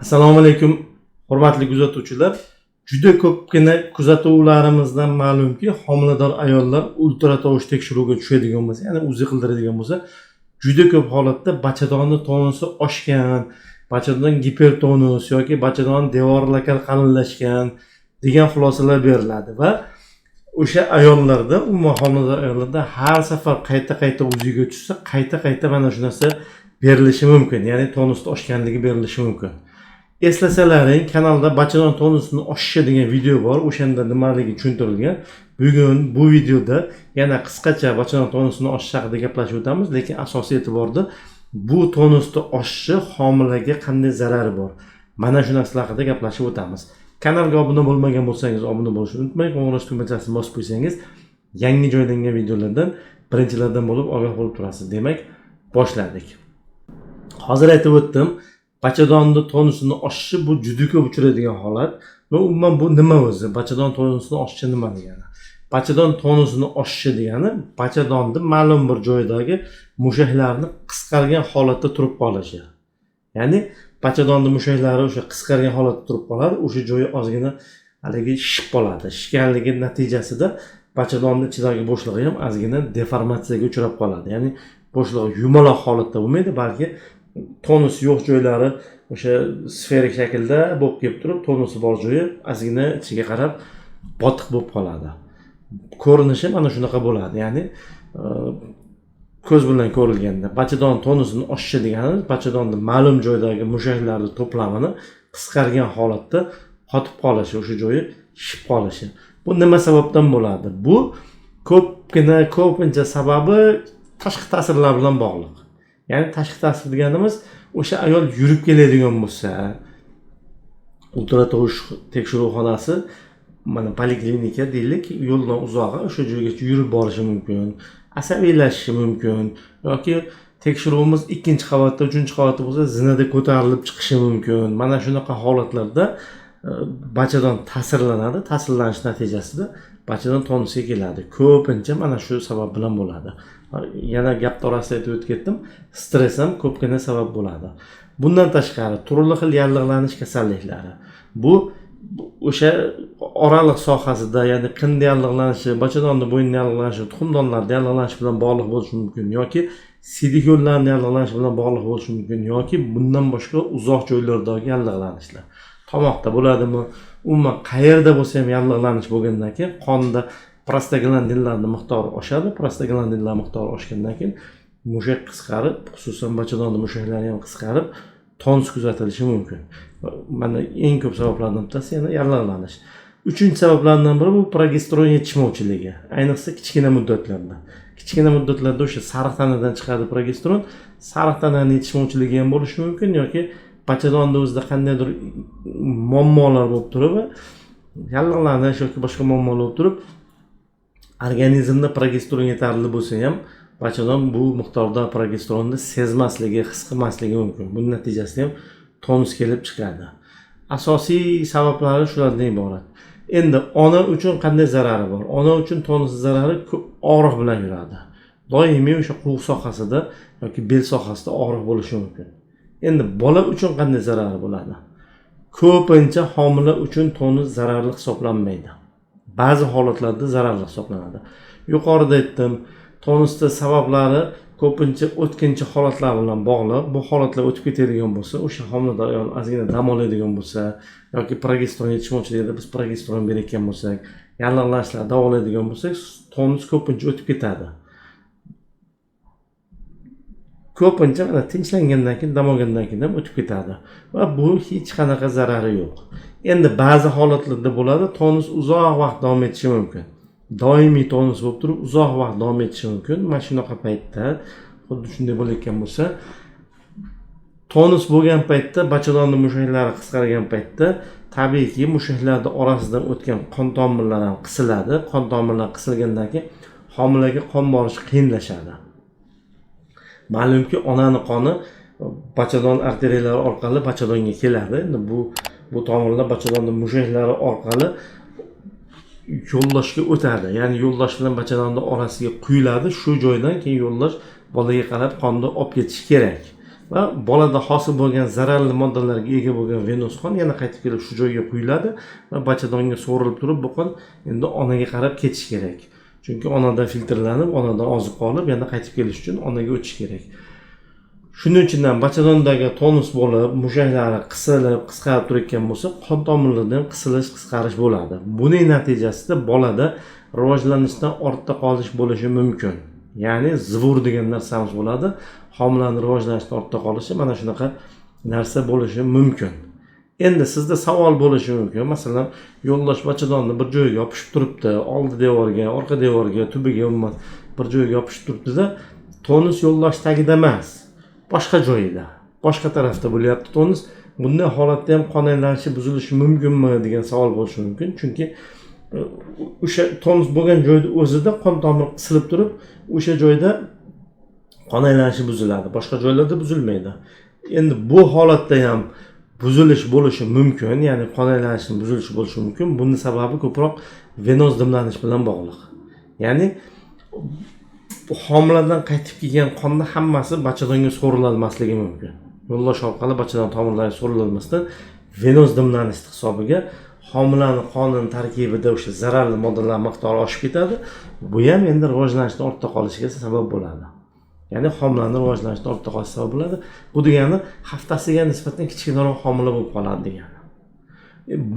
Assalomu alaykum, hurmatli kuzatuvchilar. Juda ko'pgina kuzatuvlarimizdan ma'lumki, homilador ayollar ultratovush tekshiruviga tushadigan bo'lsa, ya'ni UZI qildiradigan bo'lsa, juda ko'p holatda bachadonni tonusi oshgan, bachadon gipertonus yoki bachadon devori lokal qalinlashgan degan xulosalar beriladi va o'sha ayollarda, umuman homilador ayollarda har safar qayta-qayta UZIga tushsa, qayta-qayta mana shu narsa berilishi mumkin, ya'ni tonusni oshganligi berilishi mumkin. Eslasalaring, kanalda bachadon tonusini oshishi degan video bor, o'shanda nimaligi tushuntirilgan. Bugun bu videoda yana qisqacha bachadon tonusini oshishi haqida gaplashib o'tamiz, lekin asosiy e'tiborda bu tonusni oshishi homilaga qanday zarari bor, mana shu narsalar haqida gaplashib o'tamiz. Kanalga obuna bo'lmagan bo'lsangiz, obuna bo'lishni unutmang, qo'ng'iroq tugmachasini bosib qo'ysangiz, yangi joylangan videolardan birinchilardan bo'lib ogoh bo'lib turasiz. Demak, boshladik. Hozir aytib o'tdim, bachadonni tonusini oshishi bu juda ko'p uchraydigan holat. Va umuman bu nima o'zi? Bachadon tonusini oshishi nima degani? Bachadon tonusini oshishi degani bachadonni ma'lum bir joydagi mushaklarni qisqargan holatda turib qolishi. Ya'ni bachadonni mushaklari o'sha qisqargan holatda turib qoladi, o'sha joyi ozgina haligi shishib qoladi. Shishganligi natijasida bachadonni ichidagi bo'shlig'i ham ozgina deformatsiyaga uchrab qoladi. Ya'ni bo'shlig'i yumaloq holatda bo'lmaydi, balki tonus yo'q joylari o'sha sferik shaklda bo'lib kelib turib, tonusi bor joyi ozgina ichiga qarab botiq bo'lib qoladi. Ko'rinishi mana shunaqa bo'ladi. Ya'ni ko'z bilan ko'rilganda bachadon tonusini oshishi degani bachadonni ma'lum joydagi mushaklarni to'plamini qisqargan holatda qotib qolishi, o'sha joyi shishib qolishi. Bu nima sababdan bo'ladi? Bu ko'pincha sababi tashqi ta'sirlar bilan bog'liq. Ya'ni tashqi ta'sir deganimiz o'sha ayol yurib keladigan bo'lsa, ultratovush tekshiruv xonasi mana poliklinika deylik, yo'ldan uzog'i, o'sha joygacha yurib borishi mumkin, asabiylashishi mumkin yoki tekshiruvimiz 2-chi qavatda, 3-chi qavatda bo'lsa, zinada ko'tarilib chiqishi mumkin. Mana shunaqa holatlarda bachadon ta'sirlanadi. Ta'sirlanish natijasida bachadon tonusiga keladi. Ko'pincha mana shu sabab bilan bo'ladi. Yana gap orasida aytib o'tib ketdim, stress ham ko'pgina sabab bo'ladi. Bundan tashqari turli xil yallig'lanish kasalliklari. Bu o'sha oraliq sohasida, ya'ni qinda yallig'lanishi, bachadonni bo'yni yallig'lanishi, tuxumdonlarda yallig'lanishi bilan bog'liq bo'lishi mumkin yoki siydik yo'llarni yallig'lanishi bilan bog'liq bo'lishi mumkin yoki bundan boshqa uzoq joylardagi yallig'lanishlar. Tomoqda bo'ladimi? Umuman qayerda bo'lsa ham yallig'lanish bo'lgandan keyin qonda prostaglandinlarning miqdori oshadi. Prostaglandinlar miqdori oshgandan keyin mushak qisqarib, xususan bachadonni mushaklari ham qisqarib, tonus kuzatilishi mumkin. Mana eng ko'p sabablardan bittasi yana yallig'lanish. Uchinchi sabablardan biri bu progesteron yetishmovchiligi. Ayniqsa kichkina muddatlarda. Kichkina muddatlarda o'sha sariq tanadan chiqadi progesteron. Sariq tanani yetishmovchiligi ham bo'lishi mumkin yoki bachadonni o'zida qandaydir muammolar bo'lib turib, yallig'lanish yoki boshqa muammolar bo'lib turib, organizmda progesteron yetarli bo'lsa ham bachadon bu miqdorda progesteronni sezmasligi, his qilmasligi mumkin. Buning natijasida ham tonus kelib chiqadi. Asosiy sabablari shulardan iborat. Endi ona uchun qanday zarari bor? Ona uchun tonus zarari og'riq bilan yuradi. Doimiy o'sha quviq sohasida yoki bel sohasida og'riq bo'lishi mumkin. Endi bola uchun qanday zarari bo'ladi? Ko'pincha homila uchun tonus zararli hisoblanmaydi. Ba'zi holatlarda zararli hisoblanadi. Yuqorida aytdim, tonusda sabablari ko'pincha o'tkinchi holatlar bilan bog'liq. Bu holatlar o'tib ketadigan bo'lsa, o'sha homilador ayol ozgina dam oladigan bo'lsa yoki progesteron yetishmovchiligida biz progesteron berayotgan bo'lsak, yallig'lanishlar davolaydigan bo'lsak, tonus ko'pincha o'tib ketadi. Ko'pincha mana tinchlangandan keyin, dam olgandan keyin ham o'tib ketadi va bu hech qanaqa zarari yo'q. Endi ba'zi holatlarda bo'ladi, tonus uzoq vaqt davom etishi mumkin. Doimiy tonus bo'lib turib, uzoq vaqt davom etishi mumkin. Mana shunaqa paytda, xuddi shunday bo'layotgan bo'lsa, tonus bo'lgan paytda bachadonni mushaklari qisqargan paytda tabiiyki mushaklarning orasidan o'tgan qon tomirlari ham qisiladi. Qon tomirlar qisilgandan keyin homilaga qon borishi qiyinlashadi. Ma'lumki, onani qoni bachadon arteriyalari orqali bachadonga keladi. Endi bu tomirlar bachadonning mushaklari orqali yo'ldoshga o'tadi. Ya'ni yo'ldosh bilan bachadonni orasiga quyiladi. Shu joydan keyin yo'ldosh bolaga qarab qonni olib ketishi kerak. Va bolada hosil bo'lgan zararli moddalarga ega bo'lgan venoz qon yana qaytib kelib shu joyga quyiladi va bachadonga so'rilib turib, bu qon endi onaga qarab ketishi kerak. Chunki onadan filtrlanib, onadan oziq olib, yana qaytib kelish uchun onaga o'tishi kerak. Shuning uchun ham bachadondagi tonus bo'lib, mushaklari qisilib, qisqarib turayotgan bo'lsa, qon tomirlarida ham qisilish, qisqarish bo'ladi. Buning natijasida bolada rivojlanishdan ortda qolish bo'lishi mumkin. Ya'ni zvur degan narsamiz bo'ladi. Homilani rivojlanishdan ortda qolishi mana shunaqa narsa bo'lishi mumkin. Endi sizda savol bo'lishi mumkin. Masalan, yo'ldosh bachadonni bir joyga yopishib turibdi, oldi devorga, orqa devorga, tubiga, umuman bir joyga yopishib turibdi-da, tonus yo'ldosh tagida emas, boshqa joyida, boshqa tarafda bo'lyapti tonus. Bunday holatda ham qon aylanishi buzilishi mumkinmi degan savol bo'lishi mumkin. Chunki o'sha tonus bo'lgan joyda o'zida qon tomir qisilib turib, o'sha joyda qon aylanishi buziladi, boshqa joylarda buzilmaydi. Endi bu holatda ham buzilish bo'lishi mumkin, ya'ni qon aylanishining buzilishi bo'lishi mumkin. Buning sababi ko'proq venoz dimlanish bilan bog'liq. Ya'ni homiladan qaytib kelgan qonni hammasi bachadonga so'rilmasligi mumkin. Yo'ldosh orqali bachadon tomirlari so'rilmasdan venoz dimlanish hisobiga homilani qonining tarkibida o'sha zararli moddalar miqdori oshib ketadi. Bu ham endi rivojlanishdan ortda qolishiga sabab bo'ladi. Ya'ni homilani rivojlanishdan ortda qolishi sabab bo'ladi. Bu degani haftasiga nisbatan kichkinaroq homila bo'lib qoladi degani.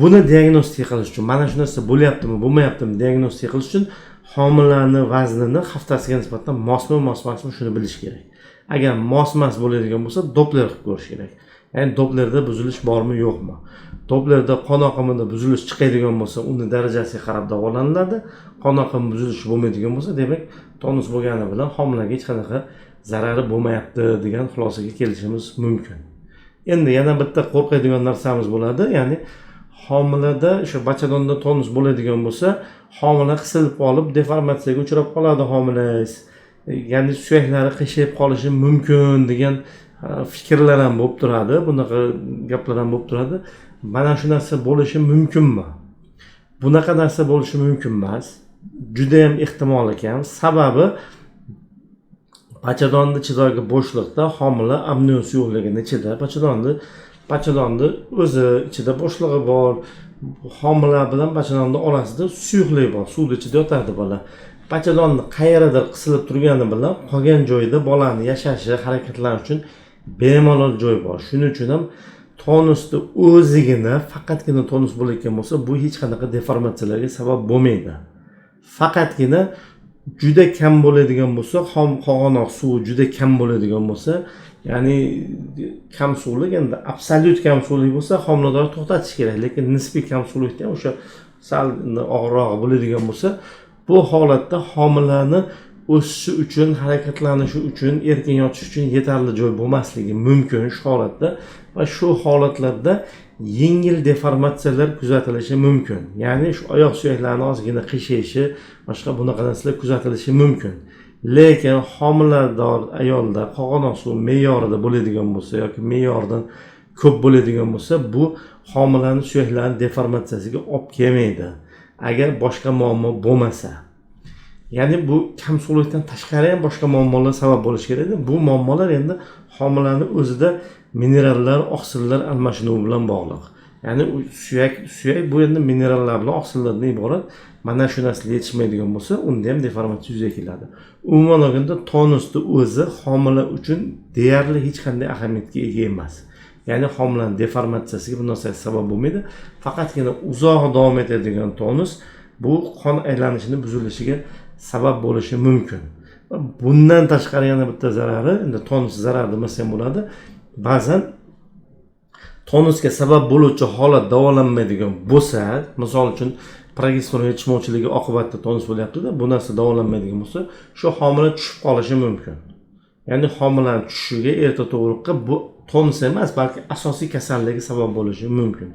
Buni diagnostika qilish uchun, mana shu narsa bo'lyaptimi, bo'lmayaptimi diagnostika qilish uchun homilani vaznini haftasiga nisbatan mosmi, mos emasmi shuni bilish kerak. Agar mos emas bo'ladigan bo'lsa, Doppler qilib ko'rish kerak. Ya'ni Dopplerda buzilish bormi, yo'qmi? Dopplerda qon oqimida buzilish chiqadigan bo'lsa, uni darajasiga qarab davolaniladi. Qon oqimi buzilishi bo'lmaydigan bo'lsa, demak, tonus bo'lgani bilan homilaga hech qanaqa zarari bo'lmayapti degan xulosaga kelishimiz mumkin. Endi yana bitta qo'rqadigan narsamiz bo'ladi, ya'ni homilada o'sha bachadonda tonus bo'ladigan bo'lsa, homila qisilib qolib deformatsiyaga uchrab qoladi homilangiz. Ya'ni suyaklari qiyshayib qolishi mumkin degan fikrlar ham bo'lib turadi, bunaqa gaplar ham bo'lib turadi. Mana shu narsa bo'lishi mumkinmi? Bunaqa narsa bo'lishi mumkin emas. Juda ham ehtimol ekan. Sababi bachadonni ichidagi bo'shliqda homila amnion suyuqligini ichida, bachadonni o'zi ichida bo'shlig'i bor. Homila bilan bachadonni orasida suyuqlik bor, suvni ichida yotadi bola. Bachadonni qayeridir qisilib turgani bilan qolgan joyda bolani yashashi, harakatlanishi uchun bemalol joy bor. Shuning uchun ham tonusni o'zigina, faqatgina tonus bo'layotgan bo'lsa, bu hech qanaqa deformatsiyalarga sabab bo'lmaydi. Faqatgina juda kam bo'ladigan bo'lsa, xom qog'onoq suvi juda kam bo'ladigan bo'lsa, ya'ni kam suvlik, endi absolyut kam suvlik bo'lsa, homiladorni to'xtatish kerak, lekin nisbiy kam suvlikda ham o'sha sal og'irrog'i bo'ladigan bo'lsa, bu holatda homilani o'sishi uchun, harakatlanishi uchun, erkin yotish uchun yetarli joy bo'lmasligi mumkin shu holatda va shu holatlarda yengil deformatsiyalar kuzatilishi mumkin. Ya'ni shu oyoq suyaklarini ozgina qiyshayishi, boshqa bunaqa narsalar kuzatilishi mumkin. Lekin homilador ayolda qog'onoq suv me'yorida bo'ladigan bo'lsa yoki me'yordan ko'p bo'ladigan bo'lsa, bu homilani suyaklarini deformatsiyasiga olib kelmaydi. Agar boshqa muammo bo'lmasa. Ya'ni bu kam suvlikdan tashqari ham boshqa muammolar sabab bo'lishi kerak edi. Bu muammolar endi homilani o'zida minerallar, oqsillar almashinuvi bilan bog'liq. Ya'ni u suyak bu endi minerallar bilan oqsillardan iborat. Mana shu narsa yetishmaydigan bo'lsa, unda ham deformatsiya yuzaga keladi. Umuman olganda tonusni o'zi homila uchun deyarli hech qanday ahamiyatga ega emas. Ya'ni homilani deformatsiyasiga bu narsa sabab bo'lmaydi. Faqatgina uzoq davom etadigan tonus bu qon aylanishini buzilishiga sabab bo'lishi mumkin. Bundan tashqari yana bitta zarari, endi tonus zarar demasa ham bo'ladi. Ba'zan tonusga sabab bo'luvchi holat davolanmaydigan bo'lsa, misol uchun progesteron yetishmovchiligi oqibatida tonus bo'lyapti-da, bu narsa davolanmaydigan bo'lsa, shu homila tushib qolishi mumkin. Ya'ni homilani tushishiga, erta tug'ruqqa bu tonus emas, balki asosiy kasalligi sabab bo'lishi mumkin.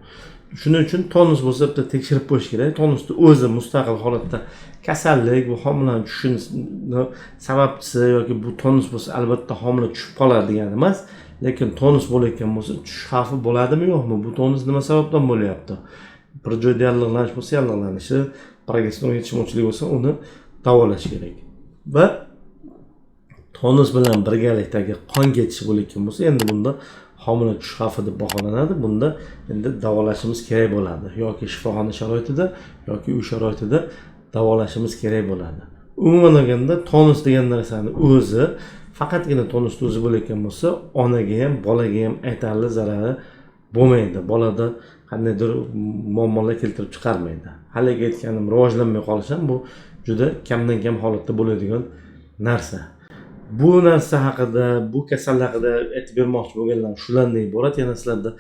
Shuning uchun tonus bo'lsa bitta tekshirib qo'yish kerak. Tonusni o'zi mustaqil holatda kasallik, bu homilani tushishini sababchisi yoki bu tonus bo'lsa albatta homila tushib qoladi degani emas, lekin tonus bo'layotgan bo'lsa tushish xavfi bo'ladimi yo'qmi? Bu tonus nima sababdan bo'lyapti? Bir joyda yallig'lanish bo'lsa yallig'lanishi, progesteron yetishmovchiligi bo'lsa uni davolash kerak. Va Tonus bilan birgalikdagi qon ketishi bo'layotgan bo'lsa, endi bunda homila tushish xavfi deb baholanadi. Bunda endi davolashimiz kerak bo'ladi, yoki shifoxona sharoitida, yoki uy sharoitida davolashimiz kerak bo'ladi. Umuman olganda tonus degan narsani o'zi, faqatgina tonusni o'zi bo'layotgan bo'lsa, onaga ham, bolaga ham aytarli zarari bo'lmaydi. Bolada qandaydir muammolar keltirib chiqarmaydi. Haligi aytganim, rivojlanmay qolish ham bu juda kamdan kam holatda bo'ladigan narsa. Bu narsa haqida, bu kasallik haqida aytib bermoqchi bo'lganlarim shulardan iborat. Yana sizlarda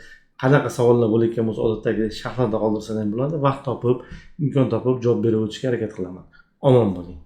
qanaqa savollar bo'layotgan bo'lsa, odatdagi sharhlarda qoldirsangiz ham bo'ladi. Vaqt topib, imkon topib javob berib o'tishga harakat qilaman. Omon bo'ling.